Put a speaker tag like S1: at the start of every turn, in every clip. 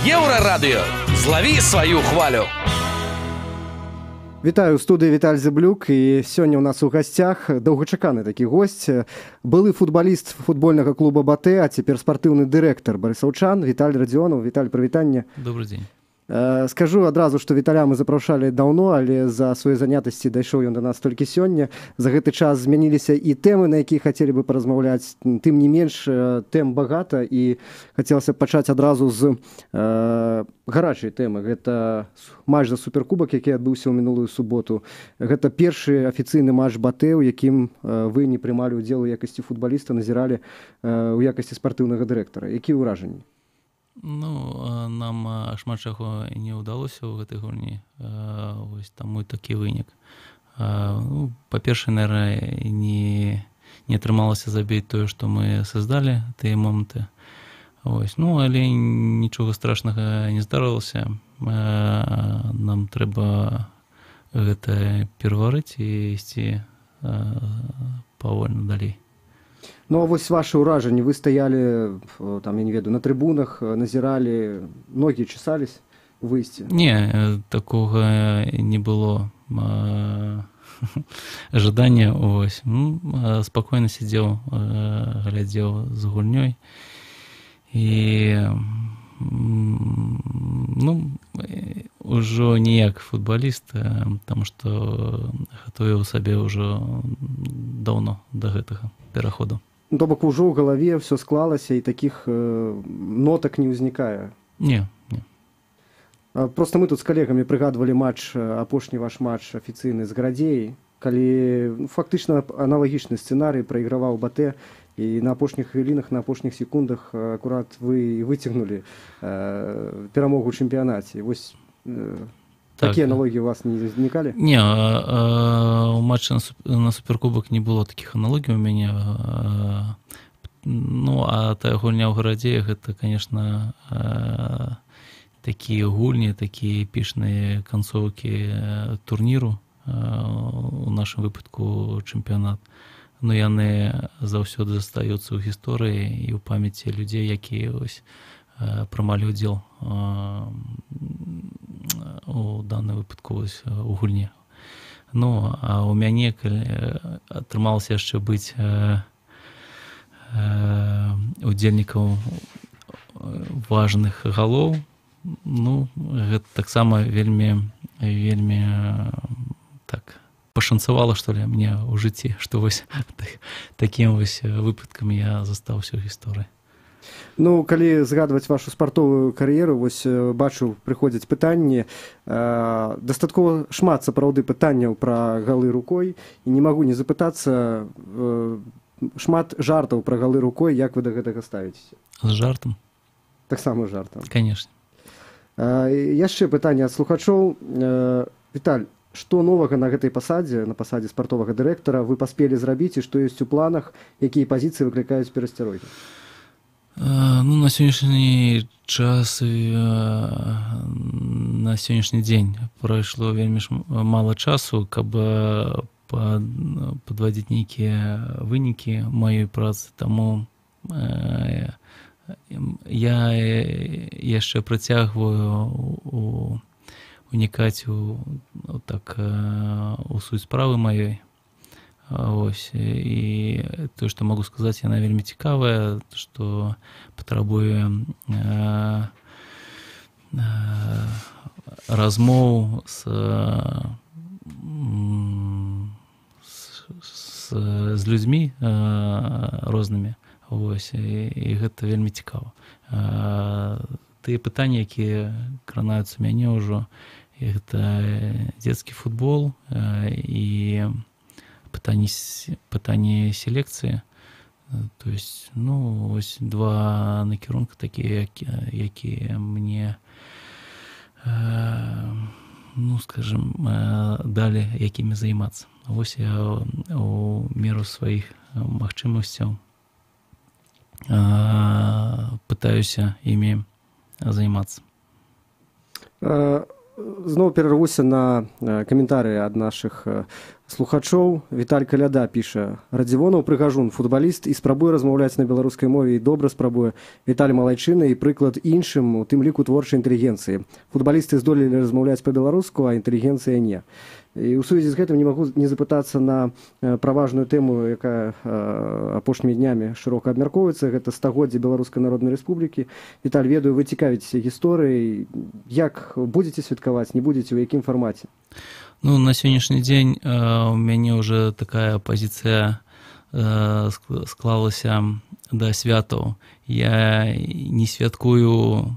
S1: Еўрарадыё. Злаві сваю хвалю.
S2: Вітаю, у студыі Віталь Зыблюк, і сёння ў нас у гасцях доўгачаканы такі госць, былы футбаліст футбольнага клуба «БАТЭ», а цяпер спартыўны дырэктар барысаўчан Віталь Радзіонаў. Віталь, прывітанне.
S3: Добрый день.
S2: Скажу адразу, што Віталя мы запрашалі даўно, але з-за сваёй занятасці дайшоў ён да нас толькі сёння. За гэты час змяніліся і тэмы, на якія хацелі бы паразмаўляць. Тым не менш, тэм багата, і хацелася б пачаць адразу з гарачай тэмы. Гэта матч за суперкубак, які адбыўся ў мінулую суботу. Гэта першы афіцыйны матч «БАТЭ», у якім вы не прымалі ўдзел у якасці футбаліста, назіралі ў якасці спартыўнага дырэктара. Якія ўражанні?
S3: Ну, нам шмат чаго не ўдалося ў гэтай гульні, вось таму і такі вынік. Ну, па-першае, наверное, не атрымалася забіць тое, што мы создали, тыя моманты. Вось. Ну, але нічога страшнага не здарылася. Нам трэба гэта пераварыць і ісці павольна далей.
S2: Ну, а вось ваши ўражанні, вы стаялі там, я не ведаю, на трыбунах, назіралі, ногі чесались выйсці?
S3: Не, такога не было жадання, ось. Ну, спакойна сидзеў, глядзеў з гульнёй. І, ну, ўжо не як футбаліст, таму што гатовіў сабе ўжо даўно да гэтага пераходу.
S2: Ну, то бок ужо ў галаве ўсё склалася і такіх нотак не ўзнікае?
S3: Не, не.
S2: Просто мы тут з калегамі прыгадвалі матч, апошні ваш матч афіцыйны з Гарадзеяй, калі, ну, фактычна аналагічны сцэнарый, прайграваў «БАТЭ», і на апошніх хвілінах, на апошніх секундах акурат вы і выцягнулі перамогу ў чэмпіянаце. Вось такія аналогіі у вас не ўзнікалі?
S3: Не, у матчы на суперкубак не было такіх аналогій у мяне. Ну, а тая гульня ў Гарадзеі, гэта, конечно, такія гульні, такія эпічныя канцоўкі турніру, у нашым выпадку чэмпіянат. Но яны заўсёды застаюцца ў гісторыі і ў памяці людзей, якія вось прымалі ўдзел у данным выпадку вось у гульні. Ну, а у мяне калі атрымалася яшчэ быць удзельнікам важных галоў, ну, гэта таксама вельмі, вельмі так пашанцавала, што ли, мне ў жыцці, што вось такім вось выпадкам я застаўся ў гісторыі.
S2: Ну, калі згадваць вашу спартовую кар'еру, вось бачу, прыходзяць пытанні. Дастаткова шмат сапраўды пытанняў пра галы рукой, і не магу не запытацца, шмат жартаў пра галы рукой, як вы да гэтага ставіцеся?
S3: З жартам.
S2: Таксама з жартам.
S3: Конечно.
S2: Яшчэ пытанне ад слухачоў. Віталь, што новага на гэтай пасадзе, на пасадзе спартовага дырэктара, вы паспелі зрабіць і што ёсць у планах, якія пазіцыі выклікаюць перасцярогі?
S3: Ну, на сённяшні час, на сённяшні дзень прайшло вельмі ж мала часу, каб падводзіць нейкія вынікі маёй працы, таму я яшчэ працягваю унікаць так у суть справы маёй. Ось. І тое, што магу сказаць, яна вельмі цікавая, што патрабуе размоў з людзьмі рознымі. Ось. І гэта вельмі цікава. Тыя пытанні, якія кранаюцца мяне ўжо, гэта дзецкі футбол і пытанне селекцыі. То есть, ну, ось два накірунка такія, якія мне, ну, скажем, далі якімі займацца. Вось я у меру сваіх магчымасцяў пытаюся імі займацца.
S2: Зноў перарвуся на каментары ад нашых Слухачоў. Віталь Каляда піша: «Радзівонаў прыгажун, футбаліст і спрабуе размаўляць на беларускай мове, і добра спрабуе. Віталь малайчына і прыклад іншым, у тым ліку творчай інтэлігенцыі. Футбалісты здолелі размаўляць па-беларуску, а інтэлігенцыя не». І ў сувязі з гэтым не магу не запытацца на пра важную тэму, якая апошнімі днямі шырока абмяркоўваецца. Гэта стагоддзе Беларускай Народнай Рэспублікі. Віталь, ведаю, вы цікавіцеся гісторыяй. Як будзеце святкаваць, не будзеце, у якім фармаце?
S3: Ну, на сённяшні дзень у мяне уже такая пазіцыя склалася да святаў. Я не святкую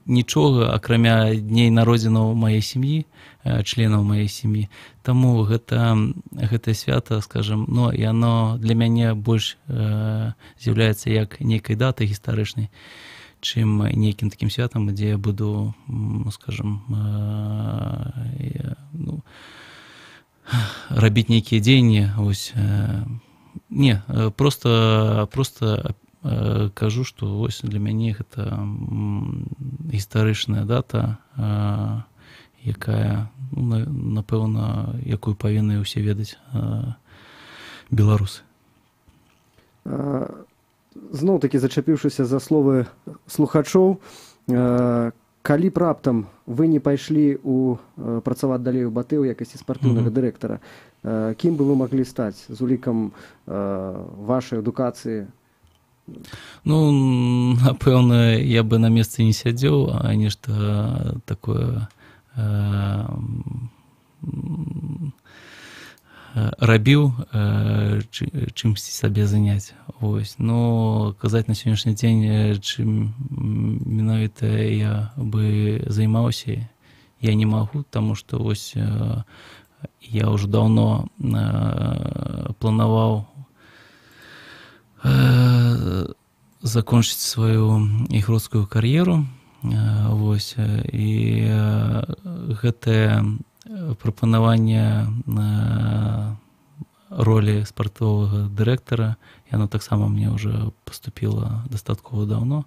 S3: нічога, акрамя дней народзінаў маей сям'і, членаў маей сям'і. Таму гэта свята, скажем, ну, яно для мяне больш з'яўляецца як нейкай датай гістарычнай, чым нейкім такім святам, дзе я буду, ну, скажем, ну, рабіць нейкія дзеянні. Ось, не, просто кажу, што вось для мяне гэта гістарычная дата, якая, ну, напэўна, якую павінны ўсе ведаць беларусы.
S2: Зноў такі, зачапіўшыся за словы слухачоў, калі б раптам вы не пайшлі у працаваць далей у БАТЭ ў якасці спартыўнага дырэктара, кім бы вы маглі стаць з улікам вашай адукацыі?
S3: Ну, напэўна, я бы на месцы не сядзеў, а нешта такое рабіў, чымсьці сабе заняць. Ось. Но казаць на сённяшні дзень, чым менавіта я бы займаўся, я не магу, таму што вось я ўжо даўно планаваў закончыць сваю ігроцкую кар'еру. Вось, і гэтае прапанаванне ролі спартовага дырэктара, яно таксама мне ўжо паступіла дастаткова даўно,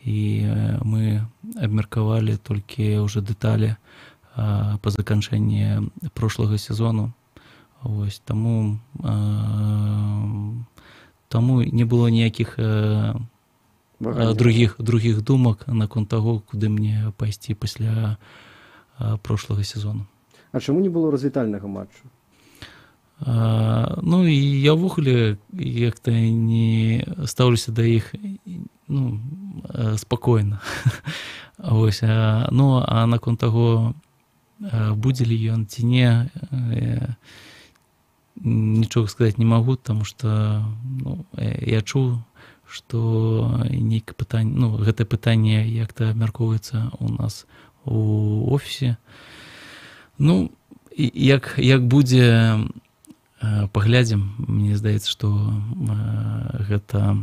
S3: і мы абмеркавалі толькі ўжо дэталі па заканчэнні прошлага сезону. Вось, таму не было ніякіх другіх думак наконт таго, куды мне пайсці пасля прошлага сезону.
S2: А чаму не было развітальнага матчу?
S3: Ну, і я ўвогуле як-то не стаўлюся да іх, ну, спакойна. Ось, ну, а наконт таго, будзе ли ён ці не, нічога сказаць не магу, таму што, ну, я чуў, што нейкае пытанне, ну, гэтае пытанне як-то абмяркоўваецца у нас у офісе. Ну, як будзе, паглядзім. Мне здаецца, што гэта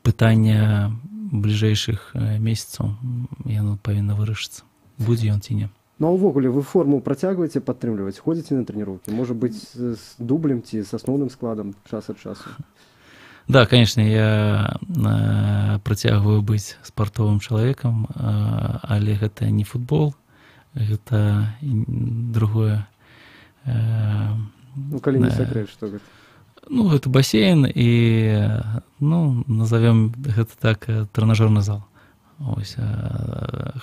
S3: пытанне бліжэйшых месяцаў, яно павінна вырашыцца, будзе ён ці не.
S2: Ну, а ўвогуле вы форму працягваеце падтрымліваць, ходзіце на трэніроўкі, можа быць, з дублем ці з асноўным складам час ад часу?
S3: Да, конечно, я працягваю быць спартовым чалавекам, але гэта не футбол, гэта другое.
S2: Ну, калі не сакрэт, што гэта?
S3: Ну, гэта басейн і, ну, назовем гэта так, трэнажорны зал. Ось,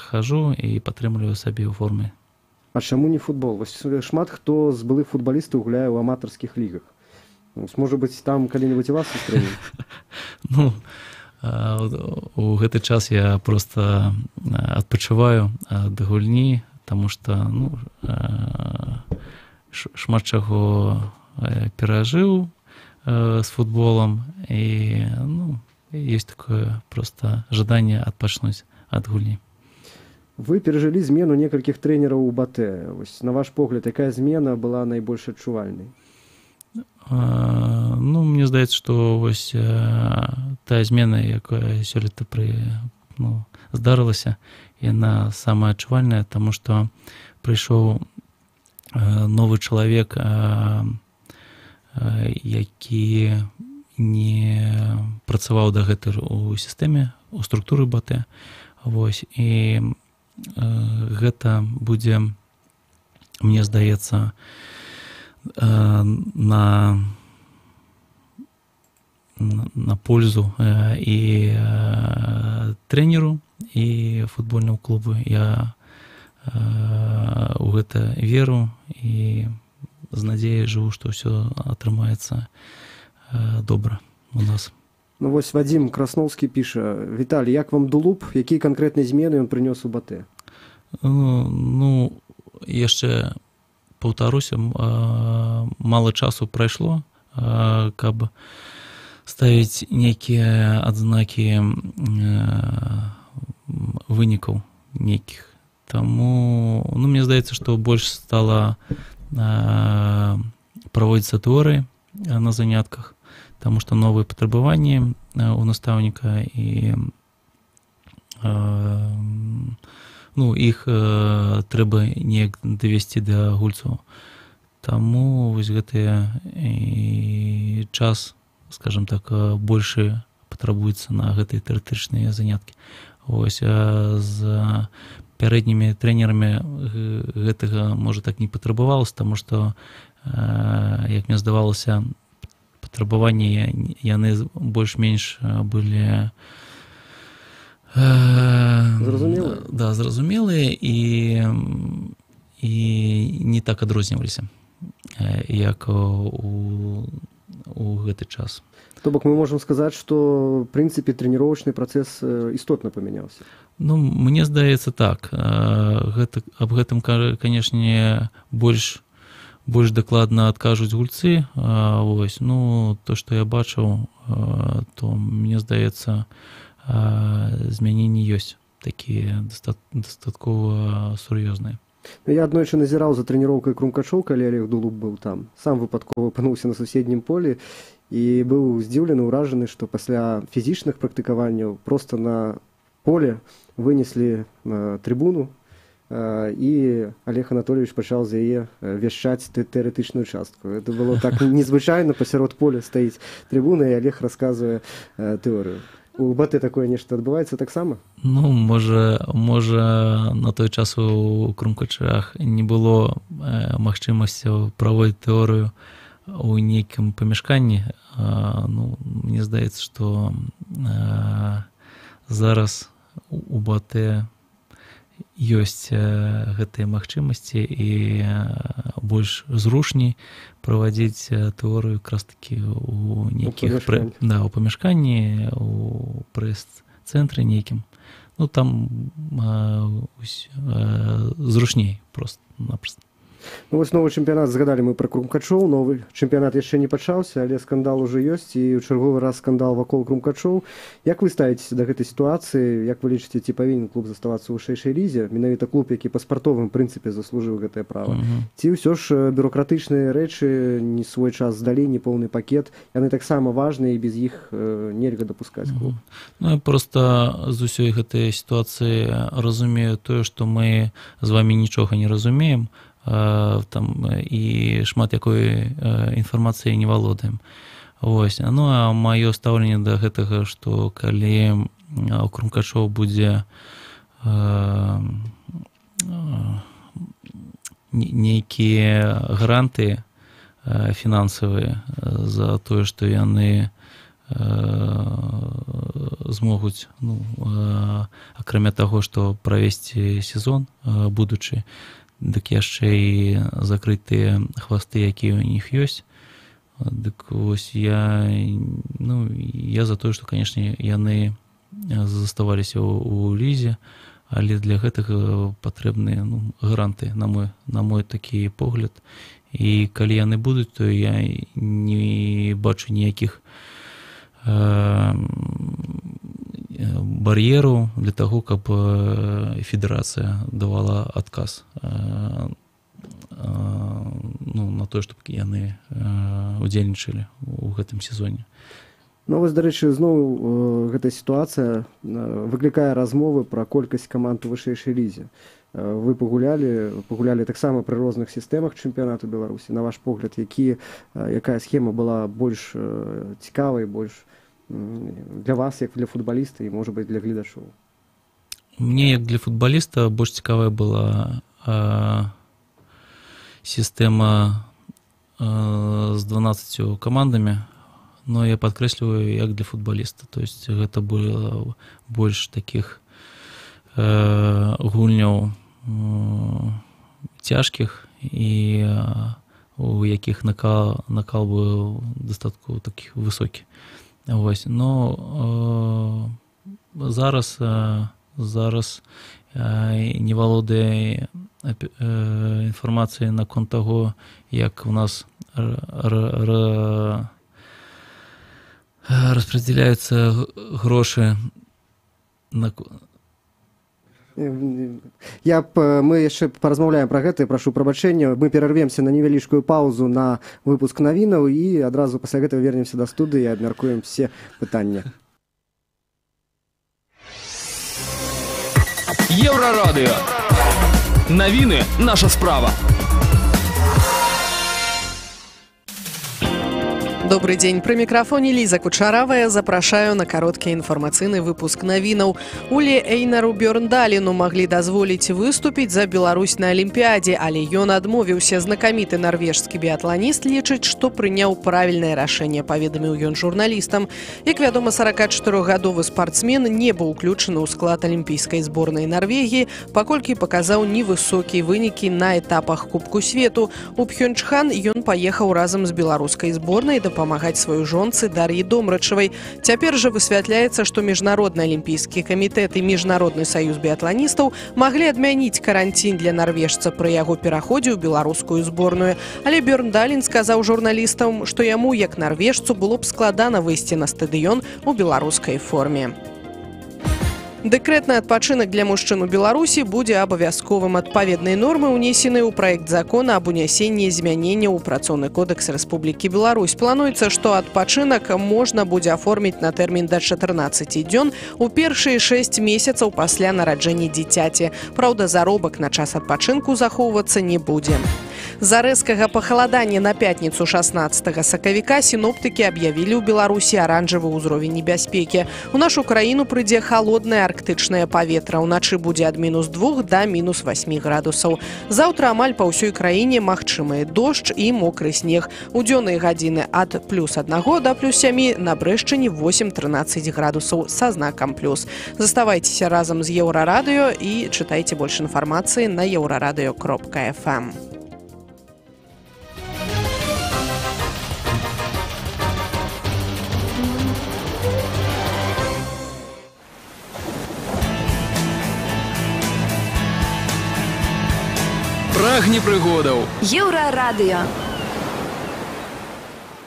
S3: хожу і падтрымліваю сабе ў форме.
S2: А чаму не футбол? Вось шмат хто з былых футбалістаў гуляе ў аматарскіх лігах. Вось, можа быць, там калі-небудзь і вас сустрэнем?
S3: Ну, у гэты час я просто адпачываю ад гульні, таму што, ну, шмат чаго перажыў з футболам, і, ну, ёсць такое просто жаданне адпачнуць ад гульні.
S2: Вы перажылі змену некалькіх трэнераў у БАТЭ. Вось, на ваш погляд, якая змена была найбольш адчувальнай?
S3: Ну, мне здаецца, што вось тая змена, якая сёлета ну, здарылася, яна самая адчувальная, таму што прыйшоў новы чалавек, які не працаваў дагэтуль у сістэме, у структуры БАТЭ. Вось, і гэта будзе мне здаецца, на пользу і трэнеру, і футбольнаму клубу. Я у гэта веру і з надзеяй жыву, што ўсё атрымаецца добра у нас.
S2: Ну вось Вадзім Красноўскі піша: Віталій, як вам Дулуб, якія канкрэтныя змены ён прынёс у БАТЭ?
S3: Ну, яшчэ паўтаруся, мала часу прайшло, каб ставіць нейкія адзнакі вынікаў нейкіх. Таму, ну, мне здаецца, што больш стала праводзіцца тэорыі на занятках, таму што новыя патрабаванні у настаўніка і ну, іх трэба неяк давесці да гульцоў. Таму вось гэты час, скажем так, больше патрабуецца на гэтыя тэарэтычныя заняткі. Вось, з пярэднімі трэнерамі гэтага, можа, так не патрабавалася, таму што, як мне здавалася, патрабаванні яны больш-менш былі
S2: зразумелыя,
S3: да, зразумелыя і не так адрозніваліся, як у гэты час.
S2: То бок мы можам сказаць, што, в прынцыпе, трэніровачны працэс істотна памяняўся.
S3: Ну, мне здаецца, так. Гэта, аб гэтым, канешне, больш дакладна адкажуць гульцы. Вось, ну, то, што я бачыў, то мне здаецца, змяненні ёсць такія дастаткова сур'ёзныя.
S2: Ну, я аднойчы назіраў за трэніроўкай Крумкачоў, калі Алег Дулуб быў там. Сам выпадкова апынуўся на суседнім полі і быў здзіўлены, ўражаны, што пасля фізічных практыкаванняў проста на поле вынеслі трыбуну, і Алег Анатольевіч пачаў з яе вяшчаць тэарэтычную частку. Это было так незвычайна: пасярод поля стаіць трыбуна, і Алег расказвае тэорыю. У БАТЭ такое нешта адбываецца таксама?
S3: Ну, можа, на той час у Крумкачах не было магчымасцяў праводзіць тэорыю у нейкім памяшканні. Ну, мне здаецца, што зараз у БАТЭ ёсць гэтыя магчымасці і больш зручней правадзіць тэорыю якраз такі у нейкіх
S2: памяшканні.
S3: Да, у памяшканні, у прэс-цэнтры нейкім. Ну, там зручней просто-напросто.
S2: Ну, вось новы чэмпіянат, згадалі мы пра Крумкачоў, новы чэмпіянат яшчэ не пачаўся, але скандал ужо ёсць, і ў чарговы раз скандал вакол Крумкачоў. Як вы ставіцеся да гэтай сітуацыі? Як вы лічыце, ці павінен клуб заставацца ў вышэйшай лізе? Менавіта клуб, які па спартовым прынцыпе заслужыў гэтае права. Ці ўсё ж бюрократычныя рэчы, не свой час здалі, не поўны пакет, яны таксама важныя, і без іх нельга дапускаць клуб?
S3: Ну, я просто з усёй гэтай сітуацыі разумею тое, што мы з вами нічога не разумеем, там і шмат якой інфармацыі не валодаем. Вось. Ну, а маё стаўленне да гэтага, што калі у Крумкачоў будзе нейкія гранты фінансавыя за тое, што яны змогуць, ну, акрамя таго, што правесці сезон будучы, дык яшчэ і закрыць тыя хвасты, якія ў них ёсць. Дык вось я, ну, я за тое, што, канешне, яны заставаліся ў лізе, але для гэтага патрэбныя, ну, гранты, на мой такі погляд. І калі яны будуць, то я не бачу ніякіх бар'еру для таго, каб федэрацыя давала адказ ну, на тое, чтобы яны удзельнічалі ў гэтым сезоне.
S2: Ну, вось, дарэчы, зноў гэтая сітуацыя выклікае размовы пра колькасць каманд у вышэйшай лізе. Вы пагулялі таксама пры розных сістэмах чэмпіянату Беларусі. На ваш погляд, якая схема была больш цікавай, больш для вас, як для футбаліста, і, можа быць, для гледачоў?
S3: Мне, як для футбаліста, больш цікавая была сістэма з 12 камандамі, но я падкрэсліваю, як для футбаліста, то есть гэта было больш такіх гульняў цяжкіх і у якіх накал быў дастаткова такі высокі. Вось. Но зараз не валодае інфармацыяй наконт таго, як у нас распределяюцца грошы на...
S2: Мы яшчэ паразмаўляем пра гэта, прашу прабачэння. Мы перарвемся на невялічкую паўзу на выпуск навінаў і адразу пасля гэтага вернемся да студыі і абмяркуем все пытанні.
S1: Еўрарадыё. Навіны – наша справа.
S4: Добрый день. Пры мікрафоне Ліза Кучаравая. Запрашаю на кароткі інфармацыйны выпуск навінаў. Уле Эйнару Бёрндаліну маглі дазволіць выступіць за Беларусь на Алімпіядзе, але ён адмовіўся. Знакаміты нарвежскі біятланіст лічыць, што прыняў правільнае рашэнне, паведаміў ён журналістам. Як вядома, 44-гадовы спартсмен не быў уключаны ў склад алімпійскай зборнай Нарвегіі, паколькі паказаў невысокія вынікі на этапах Кубку свету. У Пхёнчхан ён паехаў разам з беларускай зборнай дапамагаць сваёй жонцы Дар'і Домрачавай. Цяпер жа высвятляецца, што Міжнародны алімпійскі камітэт і Міжнародны саюз біятланістаў маглі адмяніць каранцін для нарвежца пры яго пераходзе ў беларускую зборную. Але Бёрндалін сказаў журналістам, што яму, як нарвежцу, было б складана выйсці на стадыён у беларускай форме. Дэкрэтны адпачынак для мужчын у Беларусі будзе абавязковым. Адпаведныя нормы ўнесены ў праект закона аб унясенні змянення ў Працоўны кодэкс Рэспублікі Беларусь. Плануецца, што адпачынак можна будзе аформіць на тэрмін да 14 дзён у першыя 6 месяцаў пасля нараджэння дзіцяці. Праўда, заробак на час адпачынку захоўвацца не будзе. З-за рэзкага пахаладання на пятніцу 16 сакавіка сіноптыкі аб'явілі ў Беларусі аранжавы ўзровень небяспекі. У нашу краіну прыйдзе халоднае арктычнае паветра. Уначы будзе ад -2 да -8 градусаў. Заўтра амаль па ўсёй краіне магчымы дождж і мокры снег. У дзённыя гадзіны ад +1 да +7, на Брэшчыне 8-13 градусаў са знакам плюс. Заставайцеся разам з Еўрарадыё і чытайце больш інфармацыі на еўрарадыё.фм.
S1: Прагні прыгодаў.
S5: Еўрарадыё.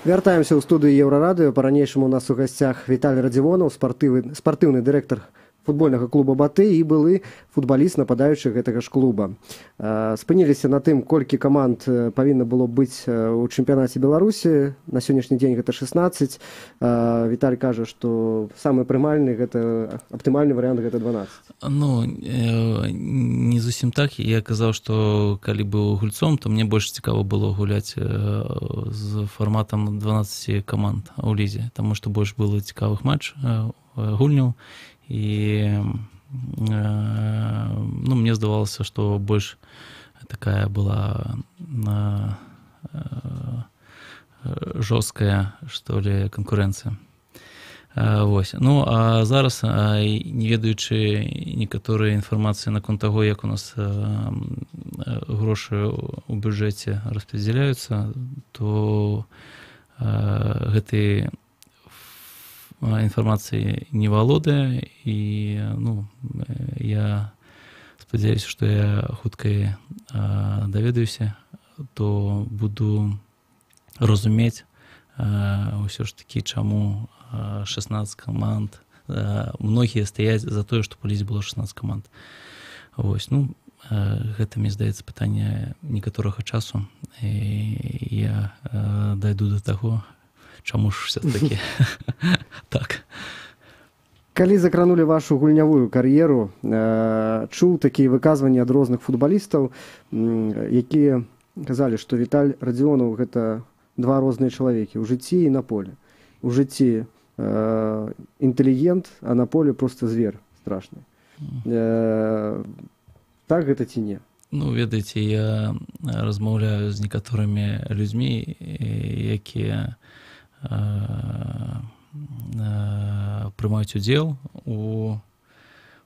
S2: Вяртаемся ў студыю Еўрарадыё. Па-ранейшаму у нас у гасцях Віталь Радзівонаў, спартыўны дырэктар футбольнага клуба «Батэ» і былы футбаліст, нападаючы гэтага ж клуба. Спыніліся на тым, колькі каманд павінна было быць у чэмпіянаце Беларусі. На сённяшні дзень гэта 16. Віталь кажа, што самы прымальны, гэта аптымальны варыянт гэта 12.
S3: Ну, не зусім так. Я казаў, што калі быў гульцом, то мне больш цікава было гуляць з фарматам 12 каманд у лізе, таму што больш было цікавых матч, гульняў. І ну, мне здавалася, што больш такая была жорсткая, што ли, канкурэнцыя. Вось. Ну, а зараз, не ведаючы некаторыя інфармацыі наконт таго, як у нас грошы ў бюджэце распределяюцца, то гэты інфармацыі не валодае, і ну, я спадзяюся, што я хутка даведаюся, то буду разумець ўсё ж такі, чаму 16 каманд. Многія стаяць за тое, што па лізе было 16 каманд. Вось, ну, гэта, мне здаецца, пытанне некаторага часу. І я дайду да таго, чаму ж все-таки так.
S2: Калі закранулі вашу гульнявую кар'еру, чуў такія выказванні ад розных футбалістаў, якія казалі, што Віталь Радзіонаў гэта два розныя чалавекі ў жыцці і на поле. У жыцці інтэлігент, а на поле просто звер страшны. Так гэта ці не?
S3: Ну, ведаеце, я размаўляю з некаторымі людзьмі, якія прымаюць удзел у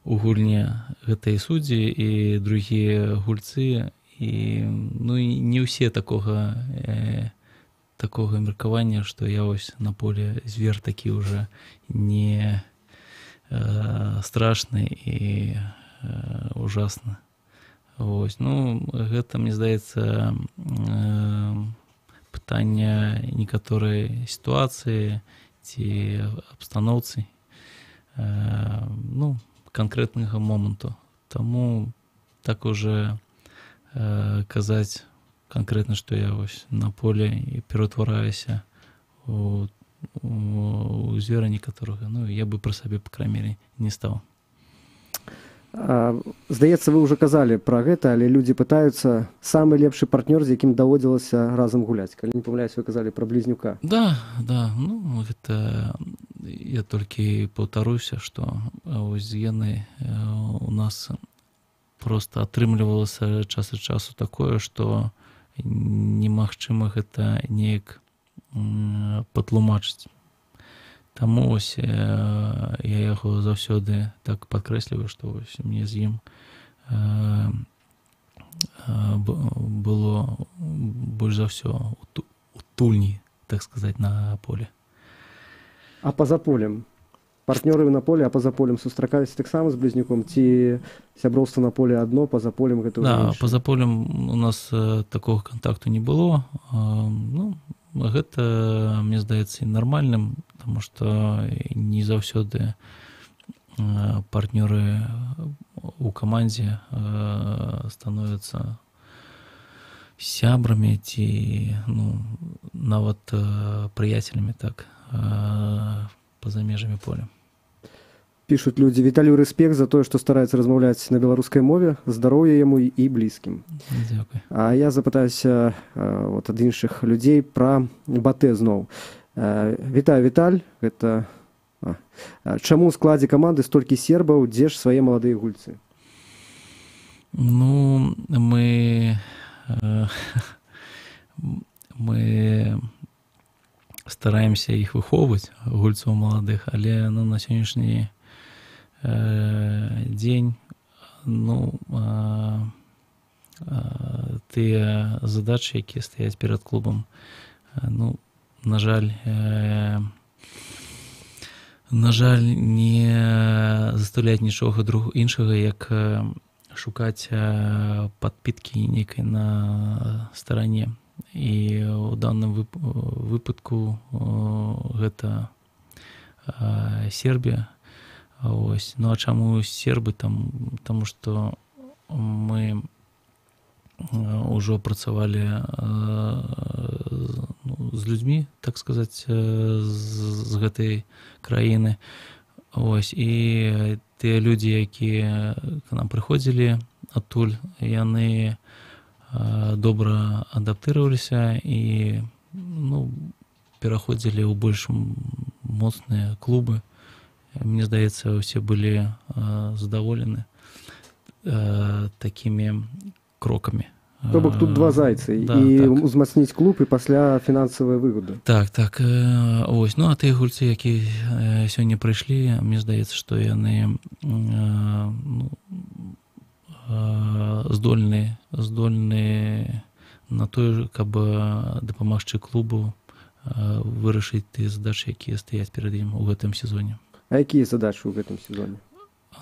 S3: гульне, гэта і суддзі, і другія гульцы, і, ну, і не ўсе такога меркавання, што я вось на поле звер такі уже не страшны і ужасны. Вось, ну, гэта, мне здаецца, пытанне некаторай сітуацыі ці абстаноўцы, ну, канкрэтнага моманту. Таму так уже казаць канкрэтна, што я вось на поле і ператвараюся у звера некаторага, ну, я бы пра сабе, па крайней мере, не стаў.
S2: Здаецца, вы ўжо казалі пра гэта, але людзі пытаюцца, самы лепшы партнёр, з якім даводзілася разам гуляць. Калі не памыляюсь, вы казалі пра Блізнюка.
S3: Да, ну, гэта я толькі паўтаруся, што вось з Генай у нас просто атрымлівалася час ад часу такое, што немагчыма гэта неяк патлумачыць. Таму ось я яго заўсёды так падкрэсліваю, што ось мне з ім было больш за ўсё утульней, так сказаць, на поле.
S2: А па-за полем? Партнёры на поле, а па-за полем сустракаліся таксама з Блізнюком? Ці сяброўства на поле адно, па-за полем гэта ўжо іншае?
S3: Па-за полем у нас такога кантакту не было. Ну, гэта, мне здаецца, і нармальным, таму што не заўсёды партнёры у камандзе становяцца сябрамі ці, ну, нават прыяцелямі, так, па-за межамі поля.
S2: Пішуць людзі: Віталю рэспект за тое, што стараецца размаўляць на беларускай мове, здароўя яму і блізкім.
S3: Дзякуй.
S2: А я запытаюся вот ад іншых людзей пра Батэ зноў. Вітаю, Віталь. Гэта... Чаму ў складзе каманды столькі сербаў, дзе ж свае маладыя гульцы?
S3: Ну, мы стараемся іх выхоўваць, гульцоў маладых, але, ну, на сённяшні дзень, ну, тыя задачы, якія стаяць перад клубам, ну, на жаль, не застаўляюць нічога іншага, як шукаць падпіткі нейкай на старане. І ў данным выпадку гэта Сербія. Ось. Ну а чаму сербы? Там, таму што мы ўжо працавалі, ну, з людзьмі, так сказаць, з гэтай краіны. Ось. І тыя людзі, якія к нам прыходзілі адтуль, яны добра адаптыраваліся і, ну, пераходзілі ў больш моцныя клубы. Мне здаецца, усе былі задаволены такімі крокамі.
S2: То бок тут два зайцы,
S3: да,
S2: і
S3: так.
S2: Узмацніць клуб, і пасля фінансавая выгода.
S3: Так, так. Ось. Ну, а тыя гульцы, якія сёння прыйшлі, мне здаецца, што яны, ну, здольны на тое, каб дапамагчы клубу вырашыць тыя задачы, якія стаяць перад ім у гэтым сезоне.
S2: А якія задачы ў гэтым сезоне?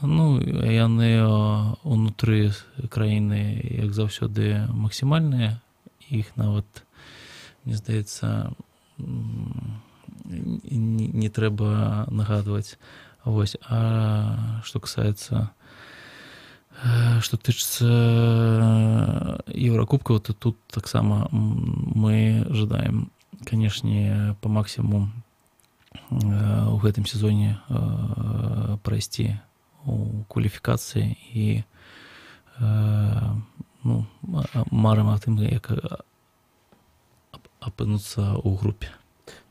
S3: Ну, яны унутры краіны, як заўсёды, максімальныя. Іх нават, мне здаецца, не трэба нагадваць. Вось. А што касаецца, што тычыцца Еўракубкаў, то тут таксама мы жадаем, канешне, па максімуму у гэтым сезоне прайсці у кваліфікацыі і, ну, марым аб тым, як апынуцца ў групе.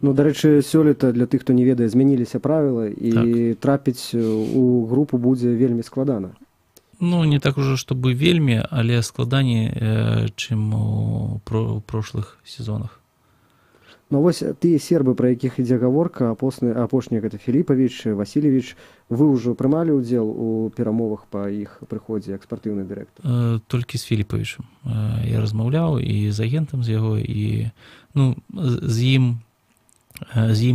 S2: Ну, дарэчы, сёлета, для тых, хто не ведае, змяніліся правілы, і
S3: так,
S2: трапіць у групу будзе вельмі складана.
S3: Ну, не так ужо, чтобы вельмі, але складаней, чым у прошлых сезонах.
S2: Ну вось тыя сербы, пра якіх ідзе гаворка, апошні гэта Філіпавіч, Васильевич, вы ўжо прымалі ўдзел у перамовах па іх прыходзе як спартыўны дырэктар?
S3: Толькі з Філіпавічам. Я размаўляў і з агентам з яго, і ну, з ім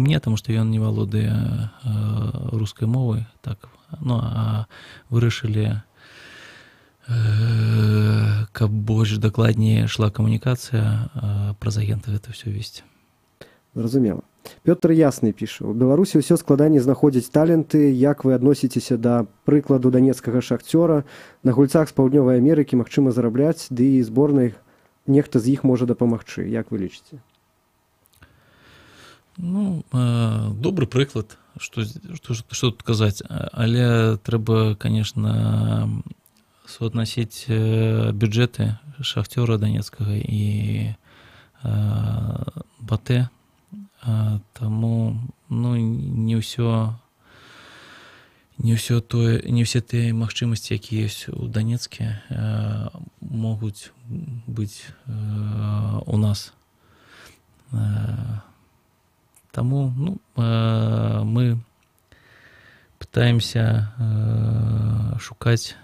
S3: не, таму што ён не валодае рускай мовай, так, ну, а вырашылі, каб больш дакладней шла камунікацыя, праз агента гэта ўсё весці.
S2: Зразумела. Пётр Ясны піша: у Беларусі ўсё складаней знаходзіць таленты. Як вы адносіцеся да прыкладу данецкага «Шахцёра»? На гульцах з Паўднёвай Амерыкі магчыма зарабляць, ды і зборнай нехта з іх можа дапамагчы. Як вы лічыце?
S3: Ну, добры прыклад, што тут казаць, але трэба, конечно, суадносіць бюджэты «Шахцёра» данецкага і БАТЭ. Таму, ну, не ўсё тое, не ўсе тыя магчымасці, якія ёсць у Данецке, могуць быць у нас. Таму, ну, мы пытаемся шукаць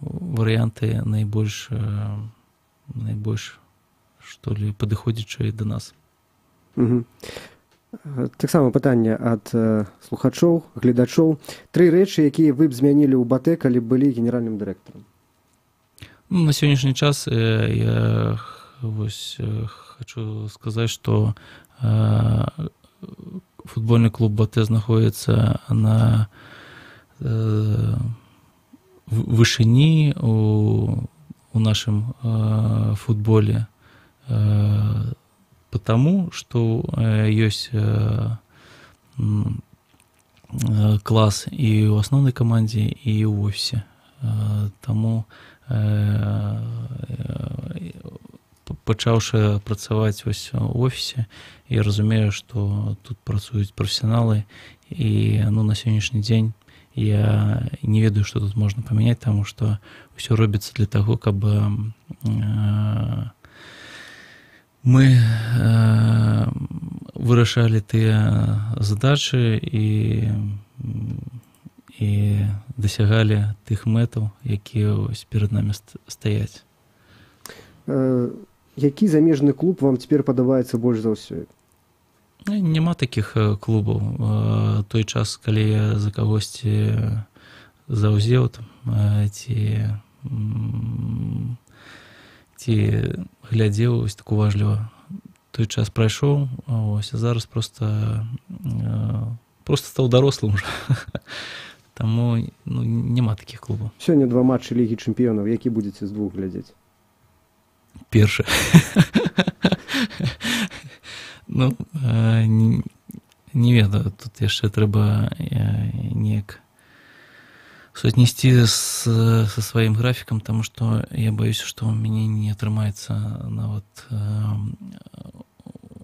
S3: варыянты найбольш, што ли, падыходзячыя да нас.
S2: Угу. Таксама пытанне ад слухачоў, гледачоў. Тры рэчы, якія вы б змянілі ў БАТЭ, калі б былі генеральным дырэктарам?
S3: Ну, на сённяшні час я вось хочу сказаць, што футбольны клуб БАТЭ знаходзіцца на вышыні у нашым футболе, потому что ёсць клас і ў асноўнай камандзе, і ў офісе. Таму, пачаўшы працаваць вось у офісе, я разумею, што тут працуюць прафесіяналы, і, ну, на сённяшні дзень я не ведаю, што тут можна памяняць, таму што ўсё робіцца для таго, каб мы вырашалі тыя задачы і дасягалі тых мэтаў, якія ось перад намі стаяць.
S2: Які замежны клуб вам цяпер падабаецца больш за ўсё?
S3: Няма такіх клубаў. Той час, калі я за кагосьці заўзеў там, ці глядзеў ось так уважліва, той час прайшоў, ось, а зараз просто стаў дарослым уже. Таму, ну, няма такіх клубаў.
S2: Сёння два матчы Лігі чэмпіёнаў, які будзеце з двух глядзець?
S3: Першы. Ну, не ведаю, тут яшчэ трэба неяк суаднесці са сваім графікам, таму што я баюся, што ў мяне не атрымаецца нават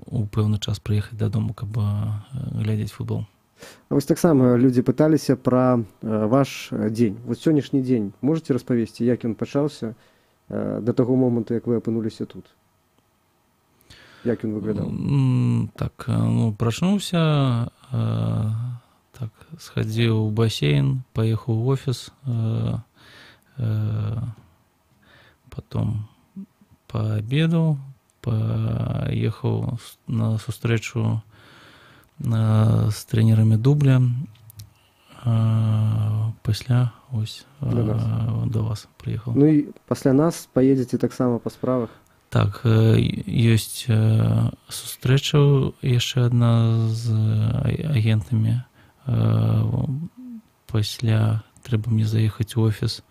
S3: у пэўны час прыехаць дадому, каб глядзець футбол.
S2: А вось таксама людзі пыталіся пра ваш дзень. Вось сённяшні дзень можаце распавесці, як ён пачаўся да таго моманту, як вы апынуліся тут? Як ён выглядаў?
S3: Так, ну, прачнуўся, так, схадзіў у басейн, паехаў у офіс, потом паабедаў, паехаў на сустрэчу з трэнерамі дубля, пасля ось до вас прыехаў.
S2: Ну і пасля нас паедзеце таксама па справах?
S3: Так, ёсць сустрэча яшчэ адна з агентамі. Пасля трэба мне заехаць у офіс,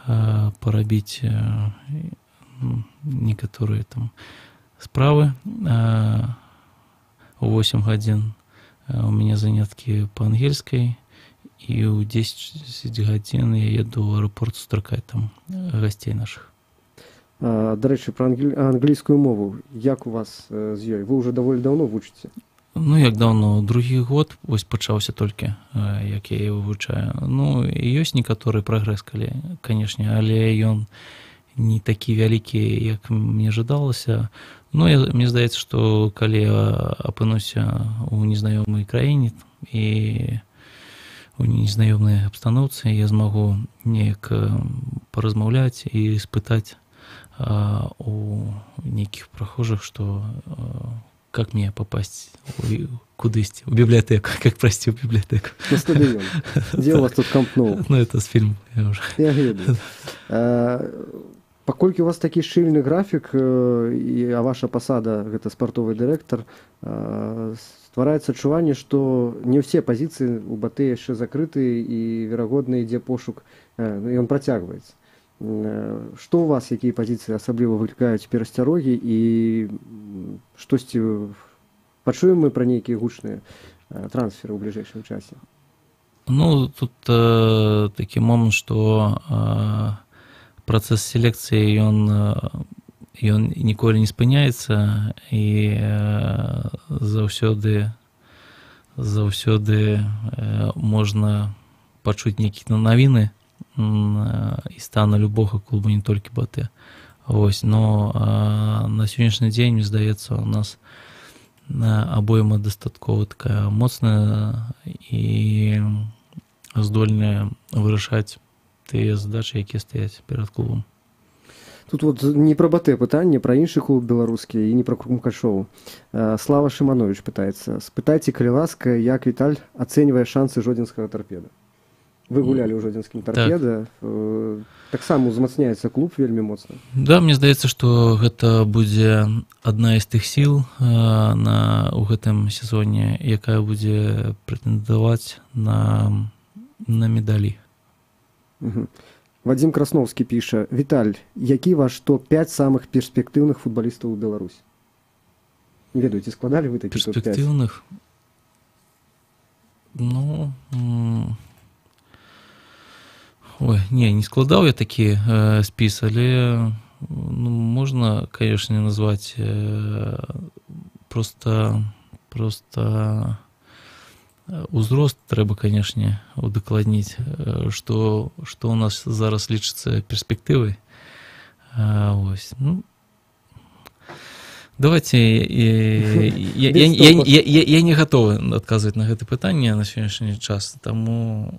S3: парабіць некаторыя там справы. У 8 гадзін у мяне заняткі па ангельскай, і ў 10 гадзін я еду ў аэрапорт сустракаць там гасцей нашых.
S2: Дарэчы, пра англійскую мову. Як у вас з ёй? Вы ўжо даволі даўно вучыце?
S3: Ну, як даўно, другі год вось пачаўся толькі, як я яго вывучаю. Ну, ёсць некаторы прагрэс, калі, канешне, але ён не такі вялікі, як мне жадалася. Ну, мне здаецца, што калі я апынуся ў незнаёмай краіне і у незнаёмай абстаноўцы, я змагу неяк паразмаўляць і спытаць у нейкіх прахожых, што как мне попасть кудысьці, у бібліятэку, как прайсці ў бібліятэку.
S2: На стадыён. Дзе у вас тут Камп Ноу?
S3: Ну, это з фільму. Я уже.
S2: Я ведаю. Паколькі у вас такі шчыльны графік, а ваша пасада гэта спартовы дырэктар, ствараецца адчуванне, што не ўсе пазіцыі ў БАТЭ яшчэ закрыты і, верагодна, ідзе пошук, ён працягваецца. Што у вас, якія пазіцыі асабліва выклікаюць перасцярогі і штосьці пачуем мы пра нейкія гучныя трансферы ў бліжэйшым часе?
S3: Ну, тут такі момант, што працэс селекцыі ён ніколі не спыняецца і заўсёды можна пачуць нейкія навіны і стана любога клуба, не толькі БАТЭ. Вось, но на сённяшні дзень, мне здаецца, у нас абойма дастаткова такая моцная і здольная вырашаць тыя задачы, якія стаяць перад клубам.
S2: Тут вот не пра БАТЭ пытанне, пра іншы клуб беларускі і не пра Крумкачоў. Слава Шыманович пытаецца. Спытайце, калі ласка, як Віталь ацэньвае шансы жодзінскага Тарпеда? Вы гулялі ў жодзінскім Тарпеда. Таксама узмацняецца клуб вельмі моцна.
S3: Да, мне здаецца, што гэта будзе адна з тых сіл у гэтым сезоне, якая будзе прэтэндаваць на медалі.
S2: Угу. Вадзім Красноўскі піша: Віталь, які ваш топ-5 самых перспектыўных футбалістаў у Беларусі? Не ведаю, ці складалі вы такі топ-5?
S3: Перспектыўных? Ну, ой, не складаў я такі спіс, але ну, можна, конечно, назваць просто узрост трэба, канешне, удакладніць, што у нас зараз лічыцца перспектывай. Вось. Ну, давайте я не гатовы адказваць на гэта пытанне на сённяшні час, таму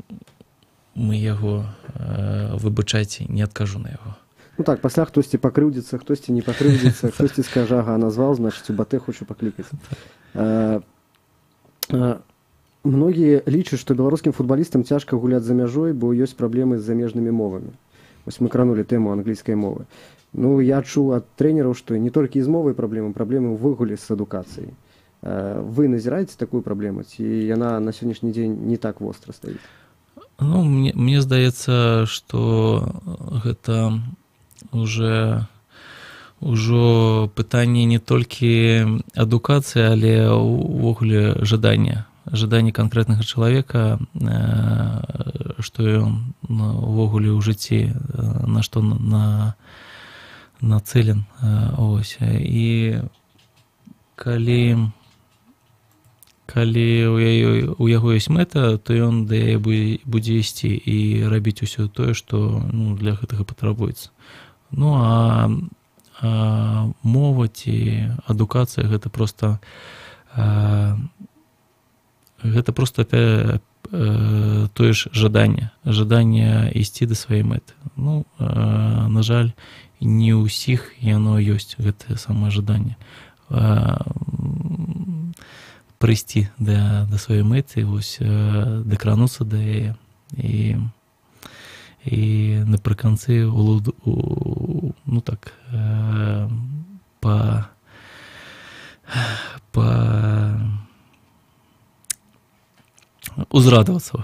S3: мы яго, выбачайце, не адкажу на яго.
S2: Ну так, пасля хтосьці пакрыўдзіцца, хтосьці не пакрыўдзіцца, хтосьці скажа, ага, назваў, значыць, у БАТЭ хочу паклікаць. Многія лічаць, што беларускім футбалістам цяжка гуляць за мяжой, бо ёсць праблемы з замежнымі мовамі. Вось мы кранулі тэму англійскай мовы. Ну, я чуў ад трэнераў, што не толькі з мовай праблемы, праблемы ўвогуле з адукацыяй. Вы назіраеце такую праблему, ці яна на сённяшні дзень не так востра стаіць?
S3: Ну, мне здаецца, што гэта ўжо пытанне не толькі адукацыі, але ўвогуле жадання. Жаданне канкрэтнага чалавека, што ён увогуле ў жыцці, на што нацэлен. Ось. І калі у яго ёсць мэта, то ён да яе будзе ісці і рабіць усё тое, што, ну, для гэтага патрабуецца. Ну, а мова ці адукацыя гэта просто тое ж жаданне, жаданне ісці да сваёй мэты. Ну, на жаль, не ўсіх яно ёсць, гэтае самае жаданне прыйсці да сваёй мэты, вось, дакрануцца да яе і напрыканцы ну так, узрадавацца.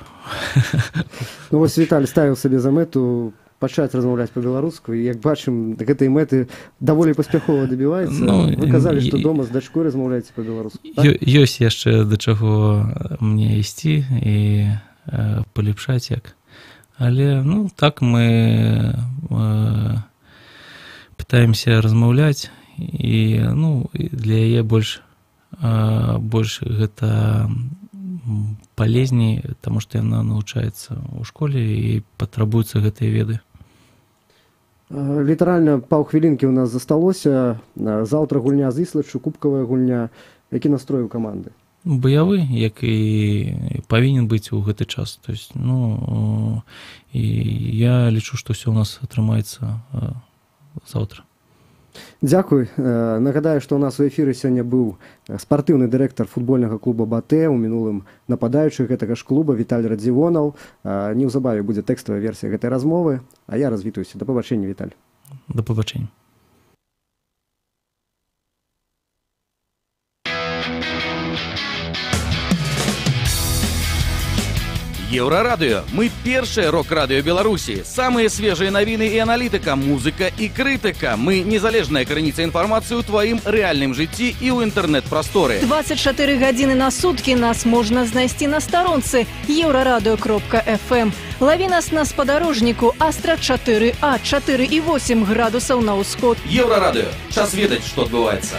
S2: Ну вось Віталь ставіў сабе за мэту пачаць размаўляць па-беларуску, і, як бачым, гэтай мэты даволі паспяхова дабіваецца.
S3: Ну,
S2: вы казалі, што дома з дачкой размаўляеце па-беларуску. Так?
S3: Ёсць яшчэ да чаго мне ісці і палепшаць як. Але, ну, так мы пытаемся размаўляць, і, ну, для яе больш Больш гэта палезней, таму што яна навучаецца ў школе і патрабуюцца гэтыя веды.
S2: Літаральна паўхвілінкі ў нас засталося. Заўтра гульня з Іслаччу, кубкавая гульня. Які настрой у каманды?
S3: Баявы, як і павінен быць у гэты час. То есть, ну, і я лічу, што ўсё ў нас атрымаецца заўтра.
S2: Дзякуй. Нагадаю, што ў нас у эфіры сёння быў спартыўны дырэктар футбольнага клуба «Батэ», у мінулым нападаючы гэтага ж клуба Віталь Радзівонаў. Неўзабаве будзе тэкставая версія гэтай размовы, а я развітваюся. Да пабачэння, Віталь.
S3: Да пабачэння.
S1: Еўрарадыё. Мы першае рок-радыё Беларусі. Самыя свежыя навіны і аналітыка, музыка і крытыка. Мы незалежная крыніца інфармацыі ў тваім рэальным жыцці і ў інтэрнэт-прасторы.
S5: 24 гадзіны на суткі нас можна знайсці на старонцы еўрарадыё.фм. Лаві нас на спадарожніку Астра 4А 4,8 градусаў на ўсход.
S1: Еўрарадыё. Час ведаць, што адбываецца.